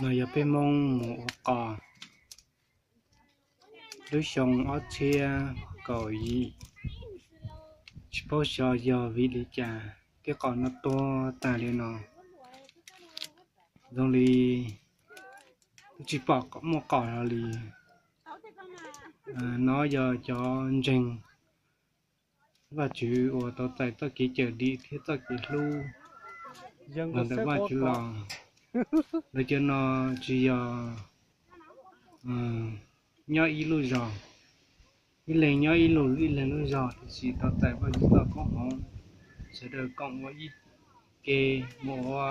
No yog peb Hmoob mus ua qos lub xyoo ob txhiab kaum yim. Tsis paub xyov yog vim li cas tej qos no tuag tag li no, zoo li tsis pom muaj qos hlo li. No yog cov ntseeg Vajtswv uas tau txais txoj kev cawm dim thiab txoj kev hlub los ntawm Vajtswv los. Lawv cov no tsis yog nyob ib lub zos, ib leeg nyob ib lub, ib leeg lub zos, tiam sis tau txais Vajtswv txoj koob hmoov, sawv daws koom ua ib ke mus ua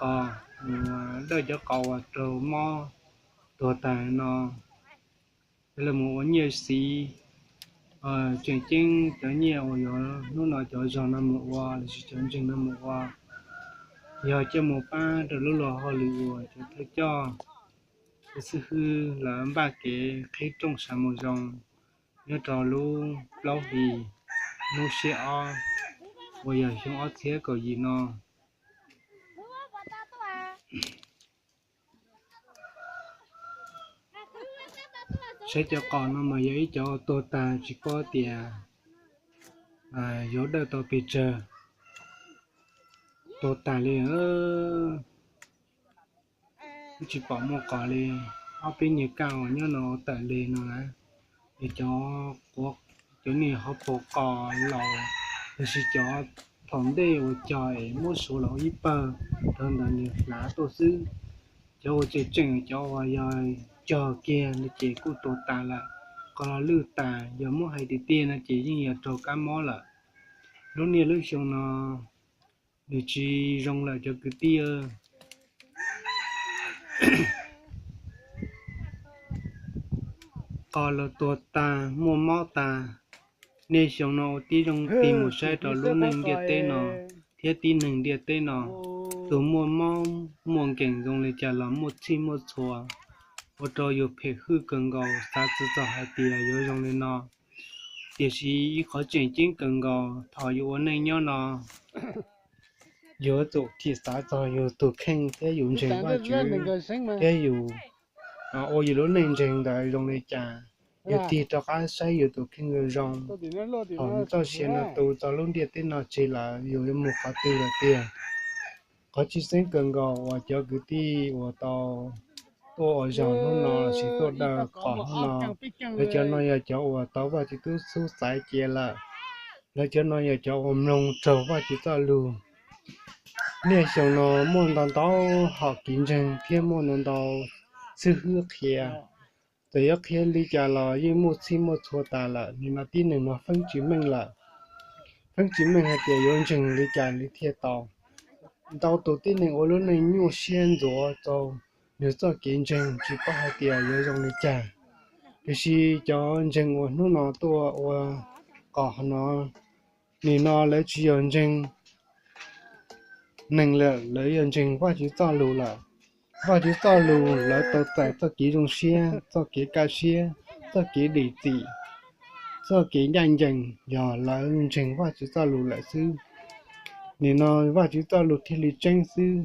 qos, mus dawj cov qos uas raug mob tuag tag no, coj los mus ua nyiaj siv. Tseem ceeb cov nyiaj uas yuav hnub no cov zog no mus ua lossis cov ntseeg no mus ua, yog coj mus pab rau lub luag hauj lwm uas cov thawj coj, cov xib hwb lawv npaj kev qhib rooj sa mus zoo nyob rau lub plaub hlis hnub xiab ob uas yog xyoo ob txhiab kaum yim no. Saib cov qos no mas yog ib cov tuag tag tsis paub tias yuav dawj tau pes tsawg, tuag tag li. Tsis pom muaj qos li. Ob peb nyuag kaj uas nyob no tawm li no na, yog cov, cov niag hauv paus qos laus, lossis cov thaum ntej uas cog es muab suav los ua ib pawg rau ntawd nws hlav tuaj xwb. Cov uas tseem tseem cov uas yog cog kiag li ces kuj tuag tas lawm. Qos los lwj tas, yog muab hais tiag tiag no ces yeej yog raug kab mob lawm. Lub niaj lub xyoo no nws tsis zoo lawm cov kwv tij. Qos los tuag tas, muaj mob tas. Niaj xyoo no ua tib zoo tig mus saib rau lub neej ntiaj teb no thiab tib neeg ntiaj teb no, tus muaj mob muaj nkees zoo li cas los muaj txhij muaj txhua, ua rau yus phem hwj kawg nkaus, xav tsis txog hais tias yuav zoo li no. Tiam sis ib qhov tseem ceeb kawg nkaus thaum yus ua neej nyob no, yuav tsum thim xav txog yus tus kheej thiab yus ntseeg Vajtswv, thiab yus ua yus lub neej ntseeg ntawd zoo li cas. Yus tig rov qab saib yus tus kheej zoo zoo, thaum nws txoj sia no tu txog lub ntiaj teb no tseg lawm yus yuav mus qhov twg lawm tiag. Qhov tseem ceeb kawg nkaus uas cov kwv tij uas tau tuaj ua zog hnub no lossis tuaj dawj qos hnub no, lawv cov no yog cov uas tau Vajtswv tub xub xaiv cia lawm. Lawv cov no yog cov uas mloog raug Vajtswv txoj lus. Niaj xyoo no muaj ntau ntau hom kev ntseeg thiab muaj ntau ntau xib hwb qhia. Txawm yuav qhia li cas los yeej muaj txhij muaj txhua tas lawm, nim no tib neeg no feeb tsis meej lawm. Feeb tsis meej hais tias yuav ntseeg li cas li thiaj tau. Ntau tus tib neeg ua lub neej nyuaj siab ntxuav rau nws txoj kev ntseeg tsis paub hais tias yuav zoo li cas. Tiam sis cov ntseeg uas hnub no tuaj ua qos no, nim no lawv tsis yog ntseeg neeg lawm, lawv yog ntseeg Vajtswv txoj lus lawm. Vajtswv txoj lus lawv tau txais txoj kev zoo siab, txoj kev kaj siab, txoj kev dim txim, txoj kev ncaj ncees, yog lawv ntseeg Vajtswv txoj lus lawm xwb. Nim no Vajtswv txoj lus thiaj li tseeb xwb.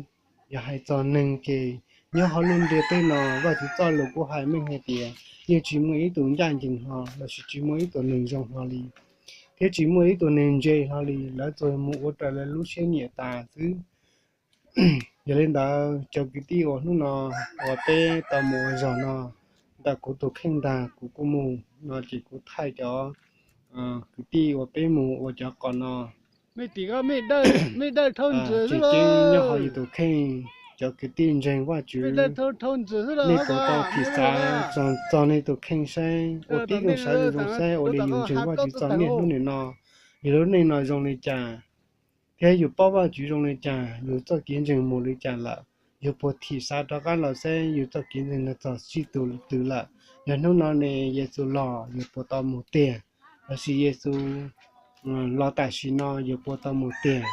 Yog hais txog neeg ces nyob hauv lub ntiaj teb no Vajtswv txoj lus kuj hais meej hais tias yeej tsis muaj ib tug ncaj ncees hlo lossis tsis muaj ib tug neeg zoo hlo li, thiab tsis muaj ib tug neeg ntse hlo li, lawv txawm mus ua raws lawv lub siab nyiam tas xwb. Yog li ntawd cov kwv tij uas hnub no uas peb tau mus ua zog no, ntawm kuv tus kheej ntag kuv kuj mus no ces kuv thaij cov kwv tij uas peb mus ua cov qos no. Tseem ceeb nyob hauv yus tus kheej, cov kwv tij ntseeg Vajtswv, nej puas tau thim xav txog nej tus kheej saib, ua tib zoo sawv zoo zoo saib ua li yus ntseeg Vajtswv txog niaj hnub nim no, yus lub neej no zoo li cas, thiab yus paub Vajtswv zoo li cas, yus txoj kev ntseeg mus li cas lawm, yus puas thim xav rov qab los saib yus txoj kev ntseeg no txog sij tus twg lawm. Yog hnub no ne Yexus los yus puas tau mus tiag, lossis Yexus los tam sim no yus puas tau mus tiag.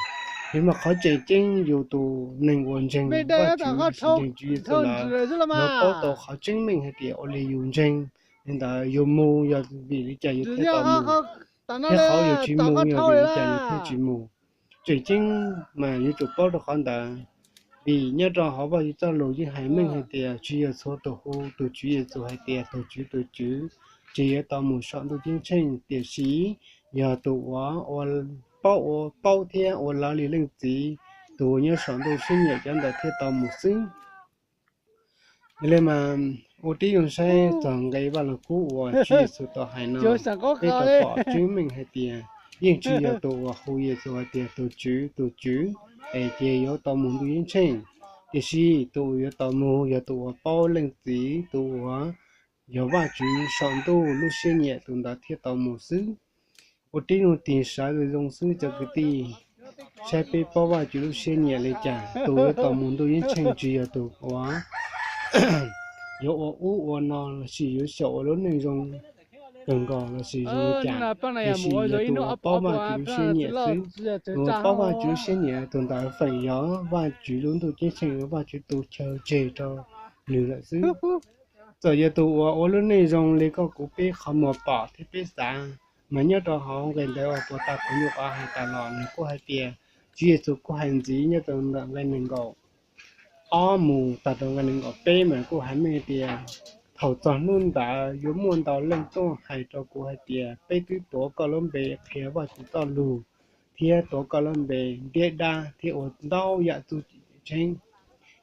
Vim mas qhov tseem ceeb yus tus neeg uas ntseeg Vajtswv, ntseeg Tswv Yexus lawm, yuav paub tau qhov tseeb meej hais tias ua li yus ntseeg li ntawd yus mus yog vim li cas yus thiaj tau mus, thiab qhov yus tsis mus yog vim li cas yus thiaj tsis mus. Tseem ceeb mas yuav tsum paub rau qhov ntawd. Vim nyob rau hauv Vajtswv txoj lus yeej hais meej hais tias tsis yog txhua tus hu tus Tswv Yexus hais tias tus Tswv, tus Tswv, ces yuav tau mus saum ntuj ceeb tsheej, tiam sis yog tus uas, uas paub, ua paub thiab ua lawv li Leej Txiv, tus uas nyob saum ntuj siab nyiam cov ntawd thiaj tau mus xwb. Yog li mas ua tib zoo saib txog nqe Vaj Lug Kub uas Tswv Yexus tau hais no, peb tau pom tseeb meej hais tias yeej tsis yog tus uas hu Yexus hais tias tus Tswv, tus Tswv, es ces yuav tau mus ntuj ceeb tsheej. Tiam sis tus uas yuav tau mus yog tus uas paub Leej Txiv, tus uas yog Vajtswv saum ntuj lub siab nyiam, tus ntawd thiaj tau mus xwb. Ua tib zoo tig sawv zoo xwb cov kwv tij, saib peb paub Vajtswv lub siab nyiam li cas. Tus yuav tau mus ntuj ceeb tsheej tsis yog tus uas yuav ua ub ua no lossis yuav xyaum ua lub neej zoo kawg nkaus lossis zoo li cas, tiam sis yog tus uas paub Vajtswv lub siab nyiam xwb. Tus uas paub Vajtswv lub siab nyiam tus ntawd feem yog Vajtswv lub ntuj ceeb tsheej, Vajtswv tu chaw tseg rau nws lawm xwb. Txawm yog tus uas ua lub neej zoo li koj kuv peb qhov muag pom thiab peb xav, mas nyob rau hauv nqe ntawd uas puag ta kuv nyuam qhuav hais tas los nws kuj hais tias, Tswv Yexus kuj hais ntxiv nyob rau ntawm nqe nees nkaum ob mus tag rau nqe nees nkaum peb mas kuj hais meej tias, thaum txog hnub ntawd yuav muaj ntau leej tuaj hais rau kuv hais tias, peb twb tuav koj lub npe qhia Vajtswv txoj lus thiab tuav koj lub npe ntiab dab thiab ua ntau yam txuj ci tseem ceeb.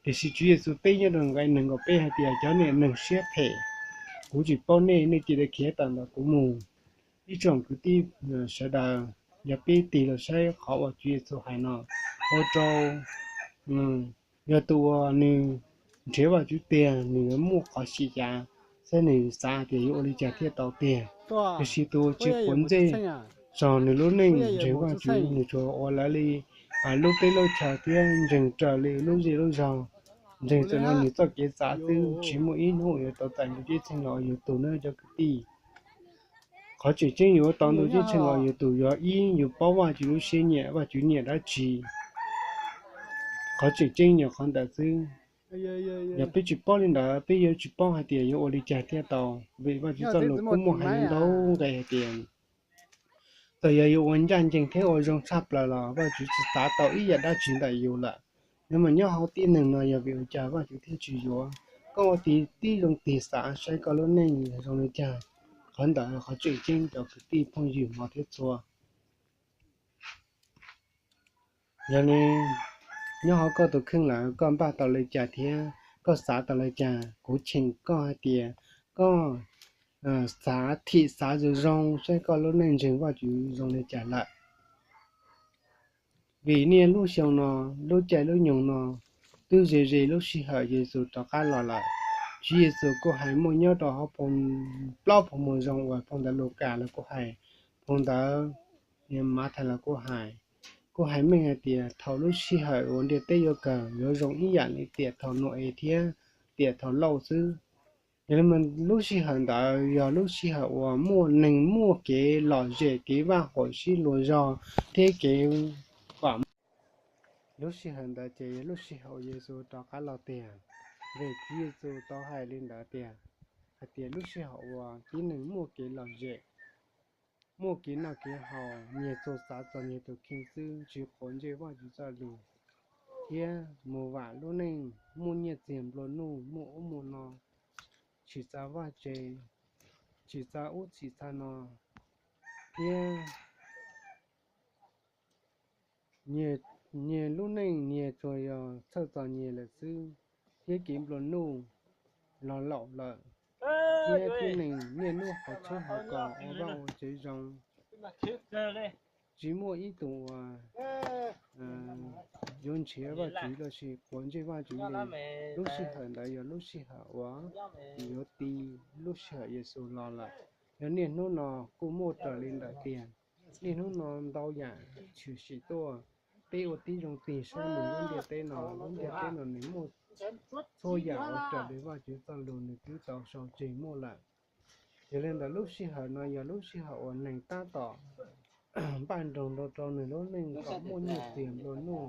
Tiam sis Tswv Yexus teb nyob rau nqe nees nkaum peb hais tias, cov niag neeg siab phem, kuv tsis paub nej, nej cia li khiav tawm ntawm kuv mus. Ib tsoom kwv tij sawv daws, yog peb tig los saib qhov uas Tswv Yexus hais no, ua rau yog tus uas nws nrhiav Vajtswv tiag nws yuav muaj qhov xyem xyav, saib nws xav tias yuav ua li cas thiaj tau tiag. Tiam sis tus uas tsis quav ntsej txog nws lub neej ntseeg Vajtswv, nws tsuas ua lawv li lub teb lub chaw thiab ntseeg raws li lub zej lub zog, ntseeg txawm rau nws txoj kev xav xwb, tsis muaj ib hnub yuav tau txais ntuj ceeb tsheej los yug tus na cov kwv tij. Qhov tseem ceeb yuav tau ntuj ceeb tsheej los yug tus yog ib, yus paub Vajtswv lub siab nyiam, Vajtswv nyiam dab tsi. Qhov tseem ceeb yog qhov ntawd xwb. Yog peb tsis paub li ntawd, peb yuav tsis paub hais tias yuav ua li cas thiaj tau, vim Vajtswv txoj lus kuj muaj hais ntau nqe hais tias, txawm yog yus ua ncaj ncees thiab ua zoo tshaj plaws los Vajtswv tsis xav tau ib yam dab tsi ntawm yus lawm. Nws mas nyob hauv tib neeg no yog vim ua cas Vajtswv thiaj tsis yuav koj ua tib zoo tig xav saib koj lub neej zoo li cas. Qhov ntawd qhov tseem ceeb cov kwv tij phooj ywg hmov thiab txhua. Yog li, nyob hauv koj tus kheej lawm koj npaj tau li cas thiab koj xav tau li cas, kuv cheem koj hais tias koj xav thim xav zoo zoo saib koj lub neej ntseeg Vajtswv zoo li cas lawm. Vim niaj lub xyoo no, lub caij lub nyoog no, twb ze ze lub sij hawm Yexus rov qab los lawm. Tswv Yexus kuj hais muaj nyob rau hauv phau, plaub phau mus zoo uas phau ntawv Lukas los kuj hais, phau ntawv Mathais los kuj hais, kuj hais meej hais tias thaum lub sij hawm uas ntiaj teb yuav kawg yuav zoo ib yam li tiam thaum Nau-es thiab tiam thaum Lauj xwb. Yog li mas lub sij hawm ntawd yog lub sij hawm uas muaj neeg muaj kev lom zem, kev vaj huam sib luag zog thiab kev vam meej. Lub sij hawm ntawd ces yog lub sij hawm Yexus rov qab los tiag. Vim Tswv Yexus tau hais li ntawd tiag, hais tias lub sij hawm uas tib neeg muaj kev lom zem, muaj kev noj kev haus, nyias txuas xav txog nyias tus kheej xwb, tsis quav ntsej Vajtswv txoj lus, thiab mus vam lub neej, muaj nyiaj txiag nplua nuj, muaj ub muaj no, tsis xav vaj tse, tsis xav ub tsis xav no, thiab nyias lub neej nyias tsuas yog txhawj txog nyias lawm xwb, thiab kev nplua nuj los laum lawm, thiab tib neeg niaj hnub hauv tshoob hauv kos ua vaj ua tsev zoo, tsis muaj ib tug uas yuav nrhiav Vajtswv lossis quav ntsej Vajtswv li. Lub sij hawm ntawd yog lub sij hawm uas yuav ti lub sij hawm Yexus los lawm. Yog niaj hnub no kuj muaj raws li ntawd tiag. Niaj hnub no ntau yam tshwm sim tuaj, peb ua tib zoo tig saib mus lub ntiaj teb no, lub ntiaj teb no nws muaj txhua yam uas raws li Vajtswv txoj lus nws twb tau sau tseg muaj lawm. Yog li ntawd lub sij hawm no yog lub sij hawm uas neeg tab tom npaj nroog nrau rau nws lub neej kom muaj nyiaj txiag nplua nuj,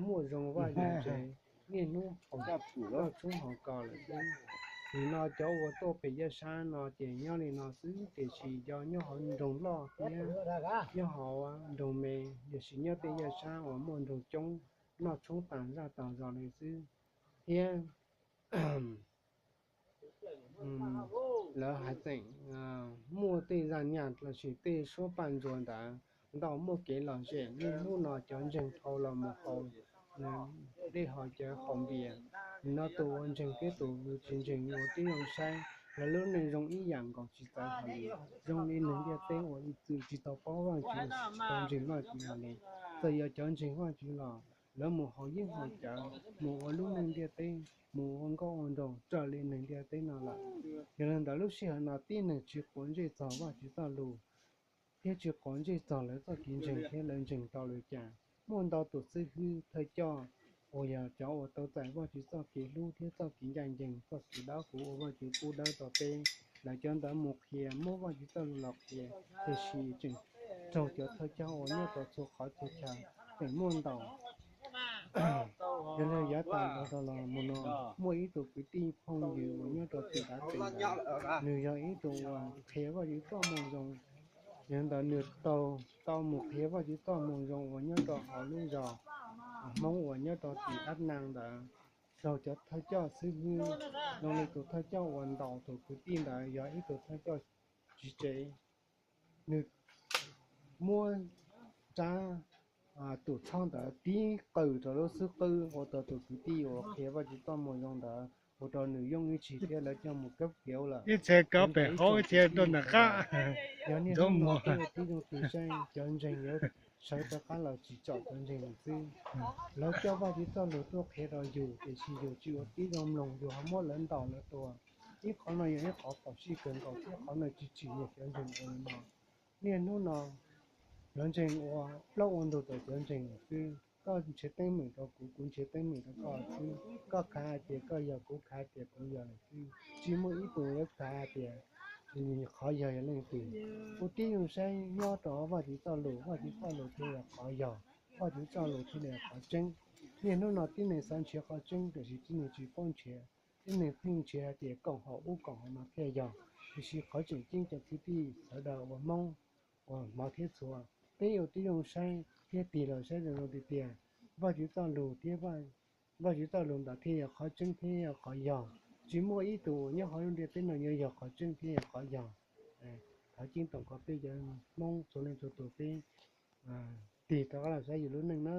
muaj zoo vaj yam tsev, niaj hnub hauv tshoob hauv kos lawm xwb. Nim no cov uas tuaj pem yaj sab no ces nyob li no xwb, tiam sis yog nyob hauv nroog loj thiab nyob hauv nroog me, tiam sis nyob tej yaj sab uas muaj nroog coob, noj tshoob tas zaj tas zog li xwb, thiab lawv hais tseem muaj tej zaj nyaj los sis tej suab paj ntsuag ntawd ntau muaj kev lom zem. Niaj hnub no cov ntseeg dhau los mus haus dej haus cawv haus npias, nim no tus uas ntseeg thiab tus tsis ntseeg ua tib zoo saib, lawv lub neej zoo ib yam nkaus tsis txawv hlo li, zoo li neeg ntiaj teb uas ib txwm tsis tau paub Vajtswv los sis tsis tau ntseeg Vajtswv hlo li. Txawm yog cov ntseeg Vajtswv los lawv mus haus yeeb haus cawv, mus ua lub neej ntiaj teb, mus ua nkauj ua nraug raws li neeg ntiaj teb no lawm. Yog li ntawd lub sij hawm no tib neeg tsis quav ntsej txog Vajtswv txoj lus thiab tsis quav ntsej txog lawv txoj kev ntseeg thiab lawv ntseeg tau li cas. Muaj ntau tus xib hwb thawj coj uas yog cov uas tau txais Vajtswv txoj kev hlub thiab txoj kev ncaj ncees, txoj kev dawb huv uas Vajtswv pub dawb rau peb, lawv cov ntawd mus qhia, muab Vajtswv txoj lus los qhia, tiam sis tseem raug cov thawj coj uas nyob rau txhua qhov txhua chaw tseem muaj ntaus. Yog li yav tas los mus no, muaj ib tug kwv tij phooj ywg uas nyob rau tim Dav Tes ntawd, nws yog ib tug uas qhia Vajtswv txoj moo zoo. Yog li ntawd nws tau mus qhia Vajtswv txoj moo zoo uas nyob rau hauv lub zos Hmoob uas nyob rau tim Dab Naj ntawd, raug cov thawj coj xib hwb, zoo li tus thawj coj uas ntaus tus kwv tij ntawd yog ib tug thawj coj tsiv tsev. Nws muab rab tus txhob ntawd tib qws rau lub xub qwb ua rau tus kwv tij uas qhia Vajtswv txoj moo zoo ntawd ua rau nws yooj ib tshis thiab lawv coj mus kab kiav lawm. Ib txhia kav pem qaub ib txhia tuaj ntawm qab. Yog niaj hnub no peb ua tib zoo tig saib, cov ntseeg yuav sawv rov qab los tsim txom cov ntseeg lawm xwb. Lawv coj Vajtswv txoj lus tuaj qhia rau yus, tiam sis yus tsis ua tib zoo mloog, yus ho muab lawv ntaus lawv tua. Ib qhov no yog ib qhov phom sij kawg nkaus thiab qhov no tsis tsim nyog cov ntseeg ua li no. Niaj hnub no cov ntseeg ua plaub ua ntug rau cov ntseeg lawm xwb. Koj nrhiav teeb meem rau kuv, kuv nrhiav teeb meem rau koj xwb. Koj khav hais tias koj yog, kuv khav hais tias kuv yog lawm xwb. Tsis muaj ib tug yuav khav hais tias qhov yog yog leej twg. Ua tib zoo saib nyob rau Vajtswv txoj lus, Vajtswv txoj lus thiaj yog qhov yog, Vajtswv txoj lus thiaj yog qhov tseeb. Niaj hnub no tib neeg xav nrhiav qhov tseeb tiam sis tib neeg tsis paub nrhiav. Tib neeg pheej nrhiav hais tias koom haum ub koom haum no thiaj yog, tiam sis qhov tseem ceeb cov kwv tij sawv daws uas Hmoob uas hmov thiab txhua, peb ua tib zoo saib thiab tig los saib zoo zoo tiag tiag. Vajtswv txoj lus thiab Vajtswv txoj lus ntawd thiaj yog qhov tseeb thiab yog qhov yog. Tsis muaj ib tug uas nyob hauv lub ntiaj teb no yuav yog qhov tseeb thiab yog qhov yog. Thov ceeb toom kom peb cov Hmoob txhua leej txhua tus peb tig rov qab los saib yus lub neej na.